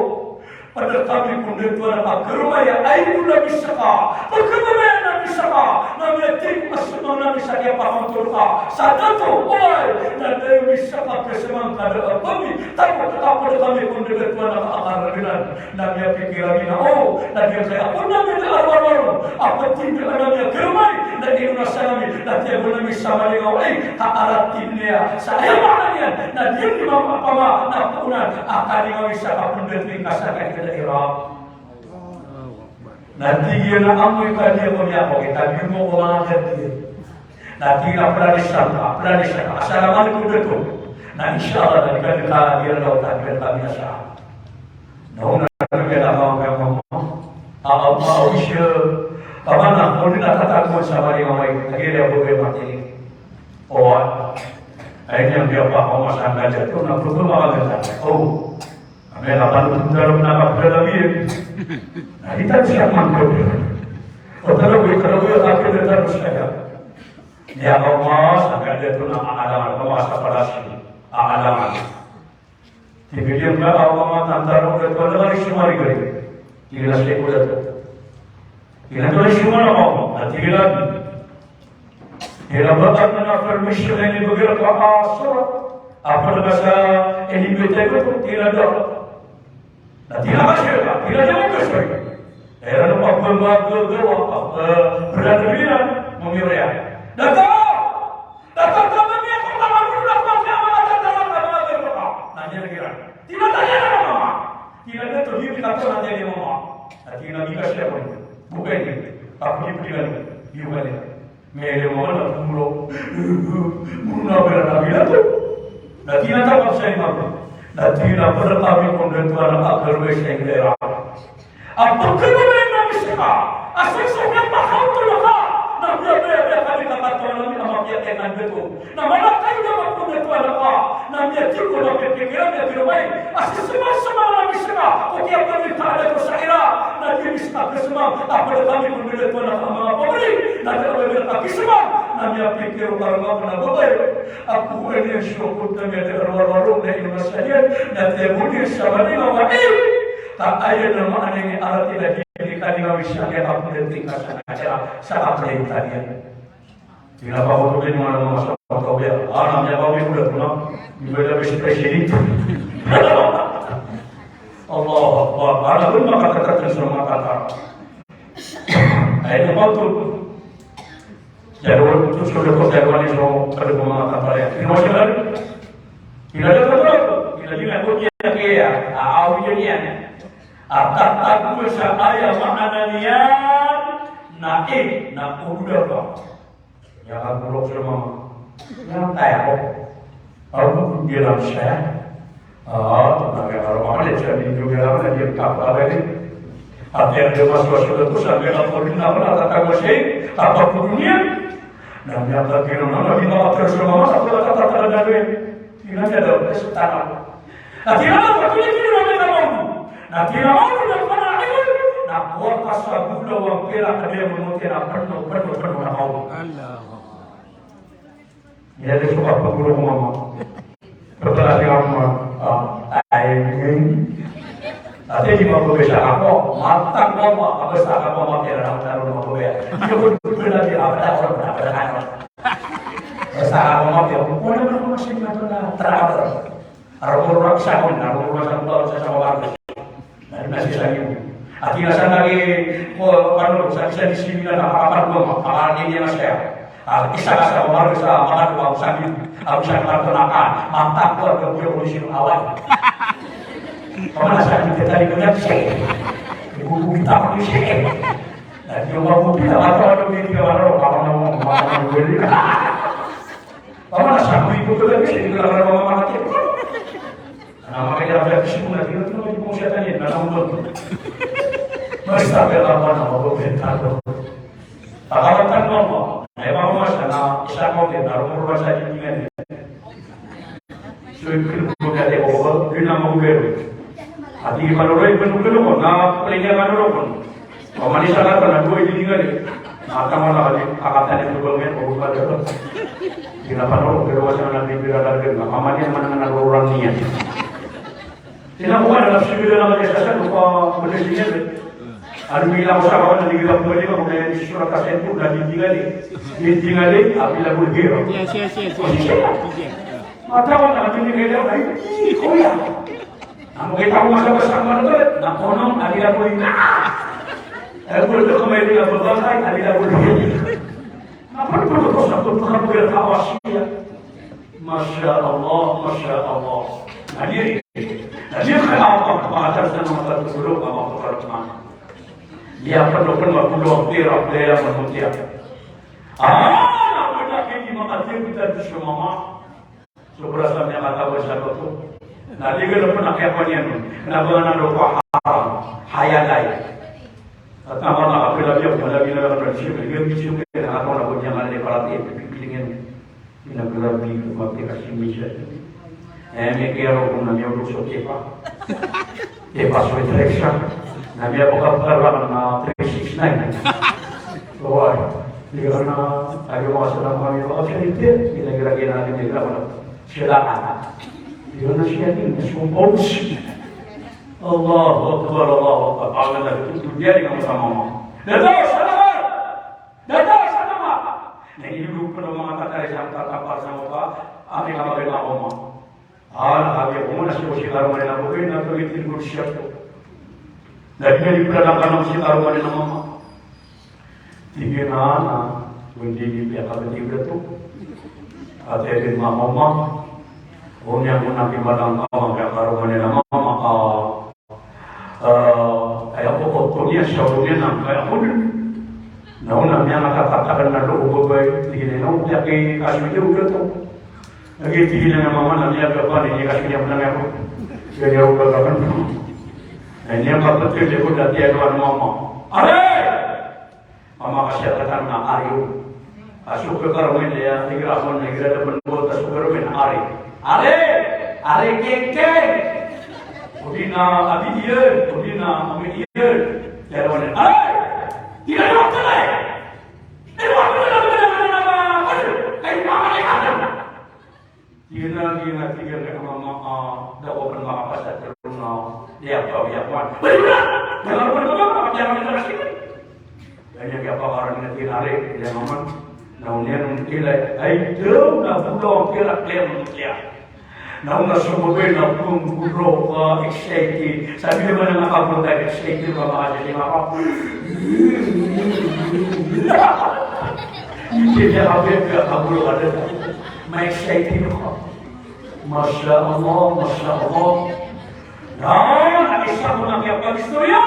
pd kami ko dato a karoma iyan, ay ko na bisa ka. Pagkaroma iyan na bisa ka. Na miyatig a semang na bisa ka pakaontol ka sa dato." Oway, na da a bisa ka, semang ka da a kami. Tago, tago da kami ko dato a akal iran. Na miyapikir ami na, o, na di kaya ako na miyada a rowar-rowar a ptindaan ami a karoma iyan, na ino na sa ami, na tiyago ami sa mala i gagaw, ay, ka aratn iyan sa aya maana niyan, na di niyan mapama, na poonan a kani ami sa kapndat ni kasakay ka da iran. Na tig iyan a amoy ka di ako niyan ko, kita di mo ko manga gati. Na tig iyan a pranisan ka, pranisan ka. Assalamu alaikum, dato. Na insha Allah, na di ka di ka di ka di ka di ka di ka di ka. Na ona na di ka di ka di ka. A, a, a, wish, a, mana, mo di na tatago sa mali mamay. Lagi di ako ba matini. O, a. Ay, niyan di ako ako masangga dato. Na problema ka dato. O. Amay na panothol tano na kapdalawiyan. Na di tano siya mangkod. O tano, tano, tano, tano siya. Niyan ko mas, agad ito na aalaman ko mas sa palasi. Aalaman. Tig iyan a, "Awa, mama, tantaro, ito na mari sumari gari." Tig iyan a, "Sii ko dato." Tig iyan a, "Ito na sumana ko." Na tig iyan a, Tig iyan a ba adn a permission a inibgay rka a surat a pd ka sa inibitay ko, tig iyan a da. Na tig iyan a ba sii rka, tig iyan a da, ba sii rka. Aya na pagpmbagagawa, pagpmbagagawa iran, mamimbriya. Dato! Dato, dato, mamimbriya ko, mamimbriya ko, mamimbriya ko, mamimbriya ko. Na tig iyan a, tig iyan a, tig iyan a, mama. Tig iyan a, dato, di kita to na tig iyan a mama. Na tig iyan a, bika siya ko. Bukay ni. Ako di pilihan. Di ba niyan. Miyalin mambo na pumro. Muna bira na bira to. Na tig iyan a tapos sa imam. Na tig iyan a pd kami ko dato a akal wes sa Inglaterra. A pagkaroma iyan na bisa ka. Asal sa kiyapakaontol ka. Na biyabaya kami kakatawan ami a mapiya kami dato. Na mala ka iyan a ko dato a ka. Na miyatig ko na pipikiran iyan a di rumay. A sisema-sema na bisa ka. O kiyapagkita a dato sa Iraq. Na di bisa ka kisemang. A pd kami ko dato a ka a manga pabri. Na di a ba bisa ka kisemang. Na miyapikir o karoma ko na babay. Ako ini syukur na miyada a rowar-rowar na ino na sa iyan. Na tiyago iyan sa bali na wai. Ka aya na maana ini arat iyan a di ini ka di ngawis iyan a pd tingka sa acara. Sa kapagkita iyan. Tig iyan a ba ko to di mana mama sa pagkawya. A, na miyakawi ko dato na. Iba da vice president. Allahu Akbar. Ala, ba makakatakan so manga tataro. Ay, ino ba oto? Jadwal oto, so doktor, jadwal iyan so, kada ko manga tataro iyan. Ino ba siya lagi? Ino ba siya lagi? Ino ba siya lagi? Ino ba siya lagi? A, a, ino ba siya lagi? A, tatago sa aya maana niyan na, eh, na odo da ba. Aya ka bolok so mama. Aya ka bolok. Ago ko bilang saya. Ah, na aya ka bolok. Mama, di sa di ko bilang na di ka pa ba ni. Ati anda mas was ko sa aya ka bolok na na tatago sa aya ka bolok niyan. Na aya ka bolok na na di ka pa so mama, sa ko tatago na rin. Ino na daw, sa tatago. Na tira na patuloy ko na may tatago. Na tira na patuloy ko na may tatago. Na kowa ka sa gula wa pira ka diya mo tira pano, pano, pano na kaw. Allahu Akbar. Ino na so kapaguro ko mama. Pagkala si mama, ah, ay, ay. Ati di mababasa ako, matang ko ma, mabasa ako ma, kaya lang taro mababaya. Di ko pwede di ako, ako, ako, ako. Basta ako ma, kaya ko na ako, mas ito na trabaho. Arogorog sa akin, arogorog sa akin, sa akin. Na, na si Sami. Ati na sa lagi ko, ano, sa, sa di simi na nakakapagod, makakarating niya na siya. Ah, isa ka sa umaga sa mga lupa ko sa akin. Ako sa mga tunaka, matakot ko yung kung sino away. Pamana sa akin, kita di ko na siya. Ibubugita ko siya. Na di ko mabugita, matawag ko, hindi ka marunong, baka na mo, baka na mo, baka na mo, Pamana sa akin, hindi ko na siya, hindi ko na marunong, baka na mo. Na makaya ka sa sipon na, di na di mo siya tanyan, na naman. Basta, pero ako na, mababenta ko. Pagkawatan mo mo, ay, mamamasa na, isa ko din, na rumurwa sa dindingan. So, yung pinagpagkate ko, yun ang mag-uwero. At hindi pa rin, pinagpagkate ko, na, palingan ka na rin. Pamani sa lahat na dowa i dindingan iyan. Mataman a kadi, kakatan iyan so bangin, o bukal iyan. Di na pano, pero wasa na di pira lagi, na pamani naman ang naruran niyan. Di na ko na, nabsibila na kadi sa sa, lupa, mali niyan. Ano, mila ko sa kawan, na di kita pwede ka, kung kaya di surat ka sa ito, na dindingan iyan. Dindingan iyan, apila bulgiro. Yes, yes, yes, yes. Yes, yes. Mataman a kadi, di kaya, ay, di, kuya. Amo kita ko masabasa ko man ito, na kono, a di na ko ina. Ay, ko ito ko may di na babakay, a di na ko ina. Na pwede ko ito sa ito, pagkabuhay ka awasiya. Masya Allah, Masya Allah. Na di, na di ka na ako, makatag sa mga tatulog, mga kapatid. Di ako ito ko magulo, pira, pira, mamuti ako. Ah, na pwede ka di makatipid sa mama. Sobra sa miyakatawa sa loto. Na di gano pn a kiyapaniyan on. Na ba nga na loto a haram. Hayalay. At naman na kapila biya, kapila biya na kapila biya, kapila biya, kapila biya, kapila biya, kapila biya, kapila biya, kapila biya. Eh, may kiyaro ko na miyaw so kipa. Di pa so itreksa. Na miyabakabakar na three six nine. Oway. Di ka na, ayo mga sa mga mga mga mga mga mga mga mga mga mga mga mga. Silakan. Di ka na siya din, na sumpong siya. Allahu Akbar, Allahu Akbar. Pangan na ito, ito, diyan ka masama mo. Dadaw, salamat! Dadaw, salamat! Na inilog pa ng mga tatay sa tatapal sa mga, aming kamagay na ako mo. Ah, nakabi ako muna siya ko si Karma rin ako, eh, nakabi ko siya ko. Dahil nga di pala lang ka ng si Karma rin ako, mama. Tig iyan a, na, kundi di piyakabati ko to. Ati rin, mama, mama. O niya ko na kimalang ka, mama, kaya Karma rin ako, mama, ah, Ah, aya ko, oto niyan, siya ko niyan, na kaya ko niyan. Na ona, miyakatatakan na loob o babay, tig iyan a, na, o, aya ki, kaso niyan, oto. Lagid, tig iyan a, mama, na miyagapan, aya kaso niyan, na miyako. Kaya niyan, o, gagapan. Na niyan, kapatid, aya ko, dati, ano, ano, mama. Aray! Mama ka siya katan na ari o. A so kakarmen iyan, igira kon, igira da pn bo ta so karmen ari. Ari! Ari kengkeng! Odi na abi iyan, odi na ami iyan. Kaya naman, ari! Tig iyan a, ari! Ari! Ari! Ari! Ari! Ari! Ari! Tig iyan a, tig iyan a, tig iyan a, mama, ah, da ko pn makapasad ko na, iya, pa, iya, pa. Bali na! Bali na, bali na, bali na, bali na, bali na. Kaya niyan kiyapakaran na tig iyan a, ari, tig iyan a, mama. Na oniyan on tig iyan a, ay, daw na bolawan kira, kira, kira. Na o nga so babay na pmboro ka excited. Sabi naman ng mga kabroka, excited ba makasasing ako? Hindi niya kami, kaya kabroka na. Ma-excited ako. Masha Allah, Masha Allah. Na, na isa ko na kiyapag-istorya.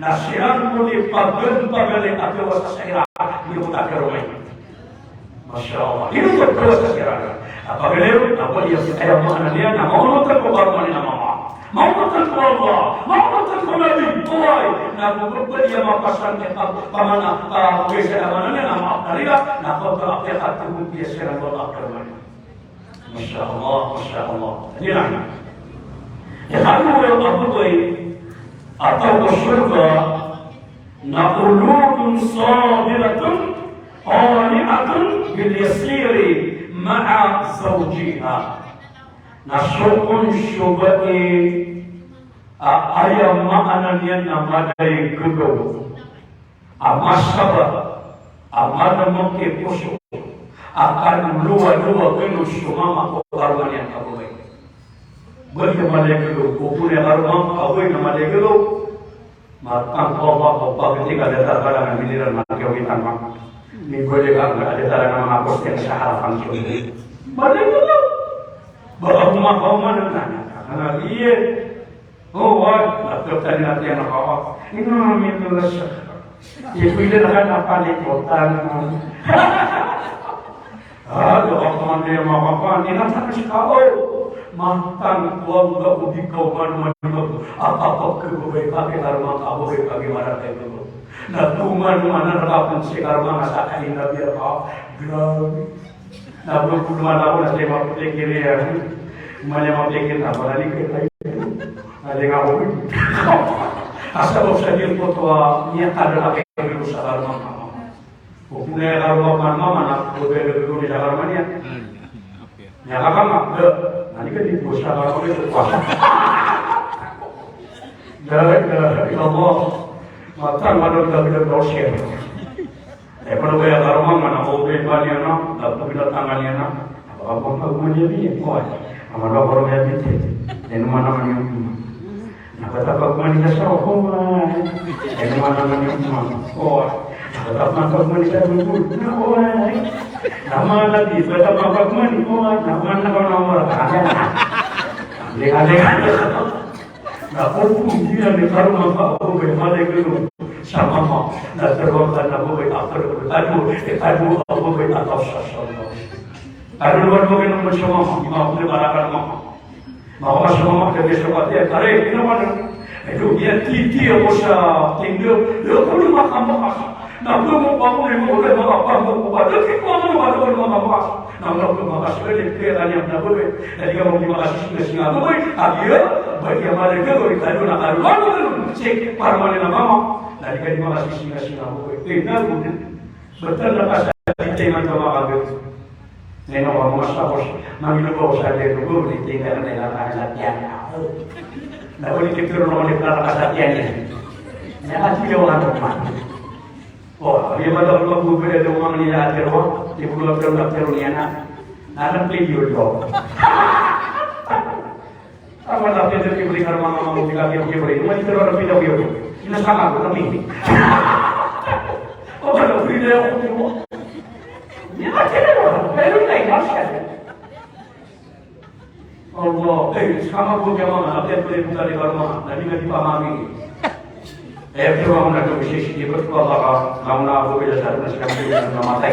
Na siran ko di pagpagalay a gawa sa saira, di ko tagaromay. Masha Allah. Ino ko gawa sa saira? A pagalayo, a pagalayo, aya maana niyan na maonotan ko karoma niyan a mama. Maonotan ko Allah, maonotan ko Nabi, oway. Na ko pagalayo a mapasang niyan a pamana, a pagalayo a maana niyan na maap na rila, na ko pagalayo a pagalayo siran ko a karoma niyan. Masha Allah, Masha Allah. Iniran. Ikadowa a babay a taw ko sorga na qulubun sabiratun qani'atun bil yasiri ma'a zawjiha. Na so kon so bai a aya maana niyan na madaigagaw a masabar, a madamak i poso, a kalolowalowa kano so mama ko karoma niyan a babay. Ba di ka madaigagaw, o pn aya karoma ka babay na madaigagaw. Matang ko ba ko pagiti ka datar ka na miniran na kiyawitan ma. Mibalik ka na datar na manga poste sa harapan so. Madaigagaw. Ba ka makaoma na na. Ana iye. O, wa, na pagtani na tiyan na kawa. Ino na minto na siya. Ipwede na ka na panikotan. A, da ka pman di makapan. Ina sa ka siya, o. Matang ko a nga o di ka oman, oman, oman. A, a, a, kababay ka, karoma ka, kababay ka, gimana ka, kababay. Na tuman, oman, na kapn si karoma nga sa kain na biya ka. Grabe. Na bo ko mala ko na sa mapikir iyan. Mala mapikir na pala di ko tayo. Na di nga ko. Asa ko sa di ko to a niya kada na kay ko sa karoma. O pn aya karoma man mama na ko bebe ko ni sa karoma niya. Niya ka kama. Na di ka di ko sa karoma niya. La ilaha illallah. Matang man ka bebe ko siya. Aya pn o ba aya karoma nga na ko ba iba niyan na, da ko binatangan iyan na, a ba ka pagmani a bi, oway. A ba ka pagmani a bi, ino man a mani a bi. Na ba ta pagmani a sa, oway. Ino man a mani a bi, oway. Na ba ta pagmani a sa, oway. Na man a bi, ba ta pagmani, oway. Na man a ka na, oway. Ande, ande. Na ko pn iyan i karoma ka a babay a madaigagaw sa mama, na tharoa ka na babay a kado, kado, kado a babay a taw sa, sa mama. Kado luwar babay na mama sa mama, di mama pn barakan mama. Mama sa mama, kado sa mama, kare, di na mama. Ito, iyan titi ako sa tindog, di ako lumakambakas. Na pmbago, pmbago, pmbago, pmbago, pmbago, na pmbago, pmbago, na pmbago, na pmbago, na pmbago, na di ka mambo di makasisingasinga a babay, a giya, ba giya madaigagaw i kado na kado, madaigagaw i karoma niyan a mama, na di ka di makasisingasinga a babay. Tingnan mo din. Betal na ka sa di tayo man ka makagad. Ngayon ako, mga sakos, mangilog ako sa dito, bro, di tayo na kailangan sa tiyan. Na ulit yung turo naman yung pagkakasatiyan niya. Niya kasi yung ano man. O, di ba daw magbubulad o manga niya a tiro? Di ko daw tiro niyan na. Na nagpinyo daw. Tama na, pwede kibri ka manga manga manga kibri. Manga tiro na pinyo. Inasama ko kami. O, ano, pinyo ako, tiro. Niya ka tiro. Pero na, inasama. Allah, eh, sama ko kaya mama, na pwede ko rin mutali ka mama, na di na di pa mami. Eh, pero ako na ito, misis, di ba ito ba baka, nauna ako, pwede sa atin na siya, pwede na namatay.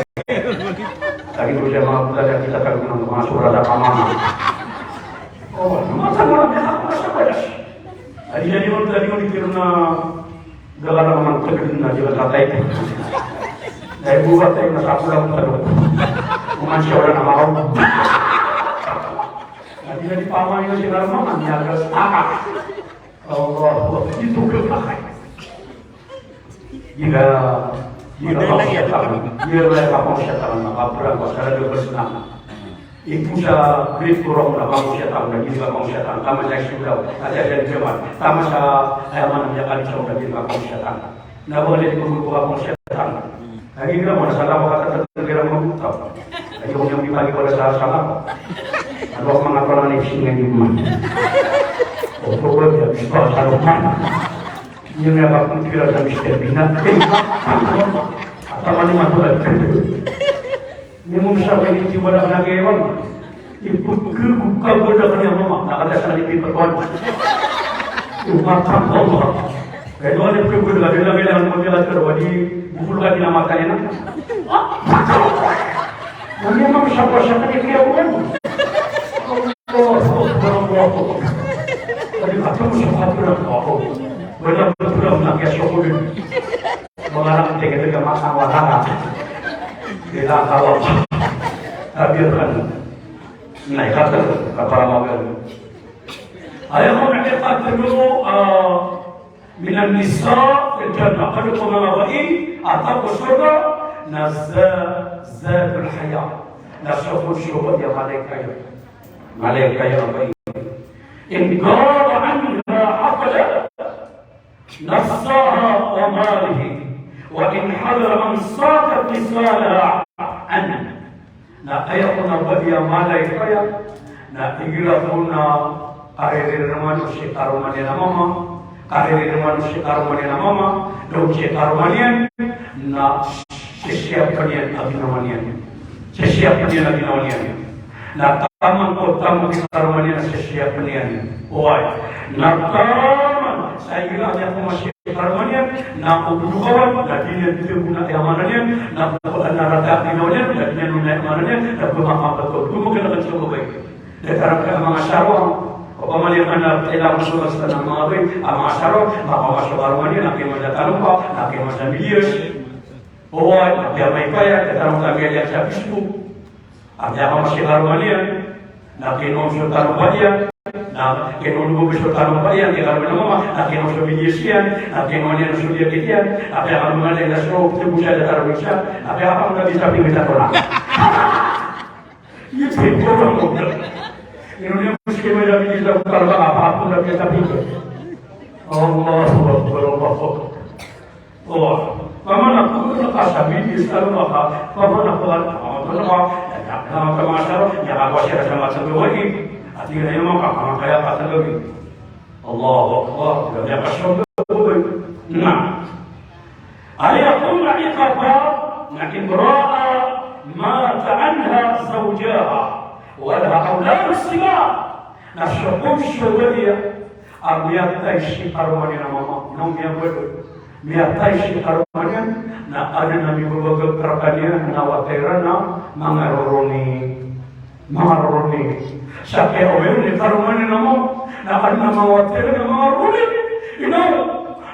Lagi ko siya, mga putali, kita ka ng mga sobra sa kamama. Oh, namatay mo lang, ako na sa pwede. Adi na di mo, adi mo, di pero na, Gagana man tagd na di ka tatay. Dahil buhat tayo na sa kulang talo. Kuman siya wala na makaw. Na di na di pamay na siya naman, niyagas. Aka. Allah, ito ka pakay. Gila, gila ka pang siyatan. Gila ka pang siyatan, makabrang, pasal ada besenang. Ipo sa grade four ako na pangosiyatan, na giyangkai a pangosiyatan, taman sa iskulan, taman sa jaman, taman sa, aya man a miyakalisaw, na giyangkai a pangosiyatan. Na ba ka di ko ko pangosiyatan. Lagi nila mo, na sala ko katatag nila mo buta. Lagi ko niyang mipagi ko na sa sala ko. Ano ako mga pala ni Singa ni Uma. O, ko ba, ya, bisa, ano, man. Yun nga ba, kung tira sa Mister Bina. At tama ni Matulan. Ni mo sa kay di wala na kay wan. Iput ko, ko ka wala ka niya mama. Nakada sa lipi pa kuwan. Yung matang ko ba. Kaya doon yung pagkul ka, doon lang kailangan mo nila, pero wali, bukul ka, di na matay na. Wali mo sa pasa ka ni kaya wan. Allahu Akbar, Allahu Akbar. Tadi kata mo sa kapila ko. Wala mo pula mo na kaya sa kulun. Mangarang tingin ka masawara. Kailangan tawag. Tabiyakan. Na ikatlo, kaparamagan. Aya ko na ikatlo, ah, minan nisa, fil jannah. Kano ko manga bai a taw ko sorga, na za-, zatul haya. Na so ko so bai a malaikaya. Malaikaya a bai. In ghaba anha hafada nafsaha wa malihi, wa in hadara amsakat lisanaha anhu. Na aya kon a bai a malaikaya, na igira kon a karirireman o si karoma niyan a mama, karirireman o si karoma niyan a mama, na o si karoma niyan, na sisiyapn iyan a ginawa niyan. Sisiyapn iyan a ginawa niyan. Na taman ko taman ko karoma niyan na sisiyapn iyan. Oway. Na taman sa igira a miyakoma si karoma niyan, na o bulukawan, na di niyan tgona i amana niyan, na ko ana rata a ginawa niyan, na di niyan ona i amana niyan, na ko makapato. Ko makapato ko bai. Datar a manga sarong, opama niyan na kailangan so basta na manga bai, a manga sarong, makaoma so karoma niyan, na kay masa talompa, na kay masa milyas. Oway, na kay masa ipaya, datar a manga milyas sa Facebook. A miyakoma si karoma niyan, na kinoon so talompa iyan, na kinoon so talompa iyan, kay karoma niyan mama, na kinoon so milyas iyan, na kinoon iyan so milyas iyan, na kay karoma niyan na so, tibok sa datar a isa, na kay apa ang gabi sa pingit ako na. Ino niyan mos kay may dapat kita, para ba, apa, apa, dapat kita pito. Allahu Akbar, Allahu Akbar. O, paman ako, ano ka sabi, di sa ano ka, paman ako, ano ka, ano ka, ano ka, ano ka, ano ka, ano ka, ano ka, ano ka, Allahu Akbar, grabe ka sa gawin. Na. Aya kon a ikaapat, na imra'a mata anha zawjuha wa laha awladun sighar. Na so kon so bariya a miyatay si karoma niyan a mama, na miyabaloy. Miyatay si karoma niyan, na adn a mibabagak rkaniyan na wata iran a manga roroni. Manga roroni. Sa kiyaoma iyan i karoma niyan a mama, na adn a manga wata iran a manga roroni. Ino,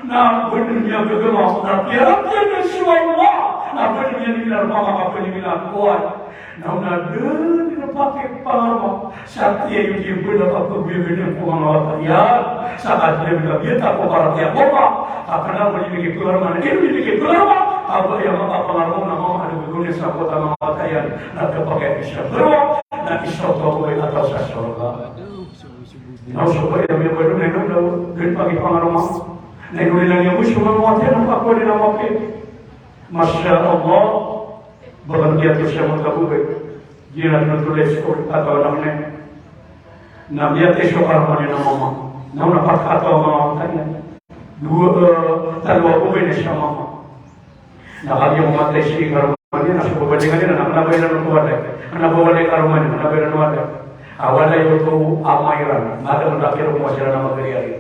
na ba dn miyagagama, na kiyaratiyaya so Allah, na ba dn miyaminar mama ka ba dn minar kuwan. Na ona dn dn pakipangaroma. Sa kiyaoma iyan a ba dn a pagbiyagan iyan ko manga wata iyan. Sa kagiya ba dn a biyata ko paratiyaya ko mama. Ka kna o ba dn miyagagama, na ino dn miyagagama. Ka ba iyan makapangaroma na mama a dn gagawin sa ko manga wata iyan. Na kapakay isa bro, na isa ko ko ataw sa sorga. Na so ba iyan miyabaloy na ino daw dn pakipangaroma. Na ino dn a niyan bo so manga wata iyan na kakowa dn a mapit. Masha Allah. Ba ka miyatay so manga kababay. Giyanan na tolay so kataw a anak niyan. Na miyatay so karoma niyan a mama. Na ona pat kataw a manga wata iyan. Dowa, eh, tlo a babay na isa a mama. Na kagiya matay si karoma niyan, na so babay niyan, na kna ba iran on walay. Kna ba walay karoma niyan, kna ba iran on walay. A walay oto a ama iran. Madakl a kiyaoma siran a magariyari.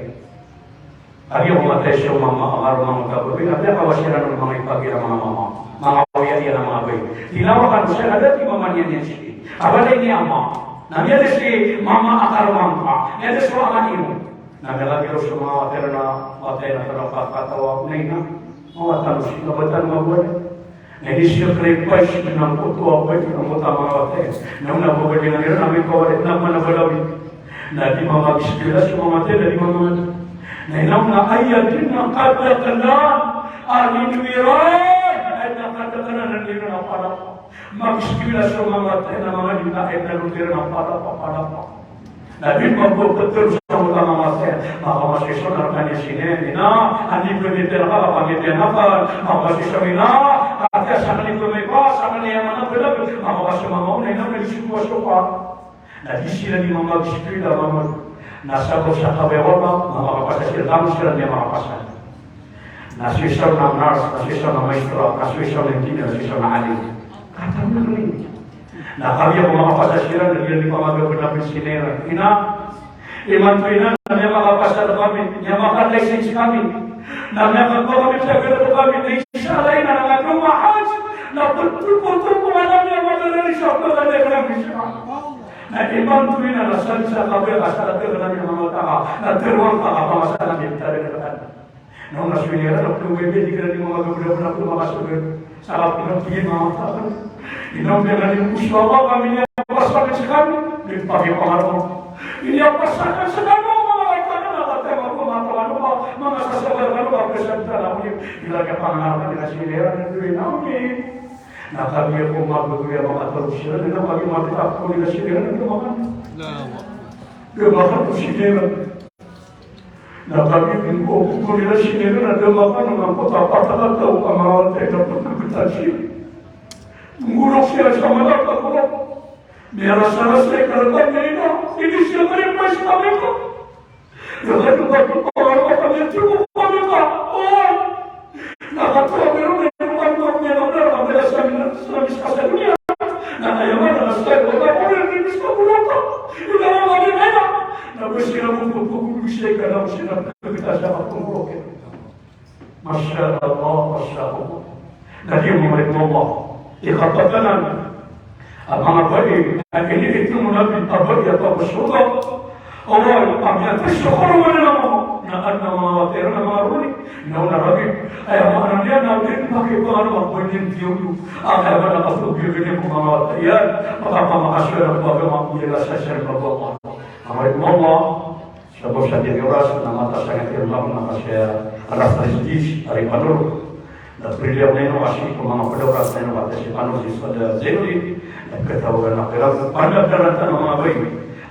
Kagiya matay so mama a karoma niyan a kababay, na piyakaoma siran o manga ipag iran a manga mama. Manga oya iyan a manga babay. Tinawagan siran a da i mama niyan iyan sii. A walay niyan a ama. Na miyada si mama a karoma ngka. Miyada so ama iyo. Na miyalagid so manga wata iran a, wata iran a kataw a, na ina. Manga wata iran, sii ka ba tano mabaloy. Na ini siya kna ipaiza dn angkoto a babay, angkoto a manga wata iyan. Na ona babaloy iran a mikawarid, na mana balawi. Na di mama giskila so manga wata iyan, na di mama. Na ina, na aya dn a kadaklan a ino iran, aya dn a kadaklan a ino iran a palapa. Magiskila so manga wata iyan a manga dn a aya dn a ino iran a palapa, palapa. Na di mabaptr so manga wata iyan, makaoma so isa na rkaniyan a sii, ina, anda i pmipira ka, kapangitiyan akn, makaoma so isa, ina, ati a sakn i pmipira, sakn i aya manga blag, makaoma so manga ona, ina, na di sii ko so pa. Na di siran i mamagskwela, mama, na sabap sa kabaya o Allah, mamakapasa siran, langon siran i miyakapasa. Na so isa on na nurse, na so isa on na maestra, na so isa on na engineer, na so isa on na alim. Katawan iyan. Na kagiya ko makapasa siran, na di iran di pamagabn a pn sinira. Ina, imanto ina, na miyakapasa rkami, miyakalicense kami. Na miyakakowa kami sa garaw kami, na isa a ina na manga haj, na ptptpn ko anak iyan a manga haj, sa pagari iyan. Na imanto ina na sa, sa kabaya ka sa kabaya ka na miyamamata ka, na tharoang ka ka pamasalan iyan, tadaan ka. Na o na so iniran na pd o B B, di kiran di mamagabdabd na pd o makasogat. Sa kapd o pd o mamatakan. Ina o biyan iyan ko so Allah, kami niyan pasakan skami. Di pakipangarap. Iniyan pasakan skami, mamatakan, na kataya ko matakan, mamasasabar kano, kapd sa tana ko ni. Ila ka pangarap na so iniran na duway na, amin. Na kagiya ko mabagay a makatarog siran, na kagiya mabagay a makatarog siran, na dumakan. Allahu Akbar. Dumakan ko siran. Na kagiya ko, ko nila siran, na dumakan, na ko tapat a taw a manga wata i dapat na btad siran. Ngolok siran sa mala ka ngolok. Miyarasarasa i karatan na ina, ini siran karipas ka mika. Dapat ko, ko, ko, ko, kami, timo kami ka. O. Na katawan iran na iran na iran na iran na iran sa, sa, sa doniya. Na aya maana na sa iran na iran na iran sa doniya. Ina na iran na iran. Na ba siran ko, ko, ko, ko, siran ka na siran ka sa pagmorok. Masha Allah, masha Allah. Na di o mamarig o Allah. Ikapatanan. A manga bai a initmo o Nabi a bai a taw ko sorga. Oway, a miyatay so koroman iyan mambo na adn a manga wata iran a manga roni. Na o na ragip, aya maana niyan na di pakipangano a bai niyan tiyoto. A kaya ba na kapagbiyogan iyan ko manga wata iyan, makapamakaswara ko agama, miyala sa siran ko Allah. Mamarig o Allah. Sabap sa giyangkai a oras na mataan sa giyangkai a oras na kasi a alas tres diez, ari panorog. Na piliya ko ino kasi ko manga pd a oras na ino kasi panorog si Ustadh Zainuddin. Na katawagan na kira, pandagdagan tano manga bai.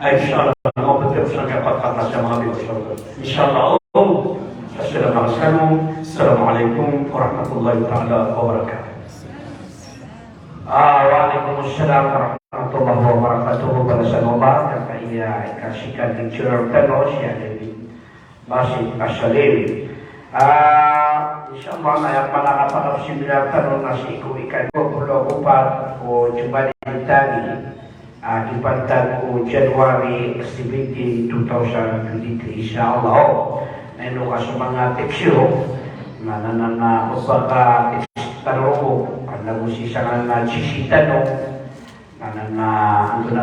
Ay, insha Allah, na mabtad sa giyangkai a panorog na siya manga bai, insha Allah. Insha Allah, o, sa sila manga sano. Assalamu alaikum warahmatullahi taala wabarakatuh. Ah, wa alaikum assalam warahmatullahi wabarakatuh. Balasan o Allah, giyangkaya i kasikan lecturer tano, si Alin Basit Asalim. Ah, insha Allah, na aya panakapanap seminar tano na sii ko ika dowa polo ago pat ko Jumada Thani. Ah, di pantag ko January seventeen, two thousand twenty-three, insha Allah. Na ino ka so manga tips iyo, na, na, na, na, mapaka tips tano roo, na go sii sa ngaran a G C tano, na, na, na, antonaa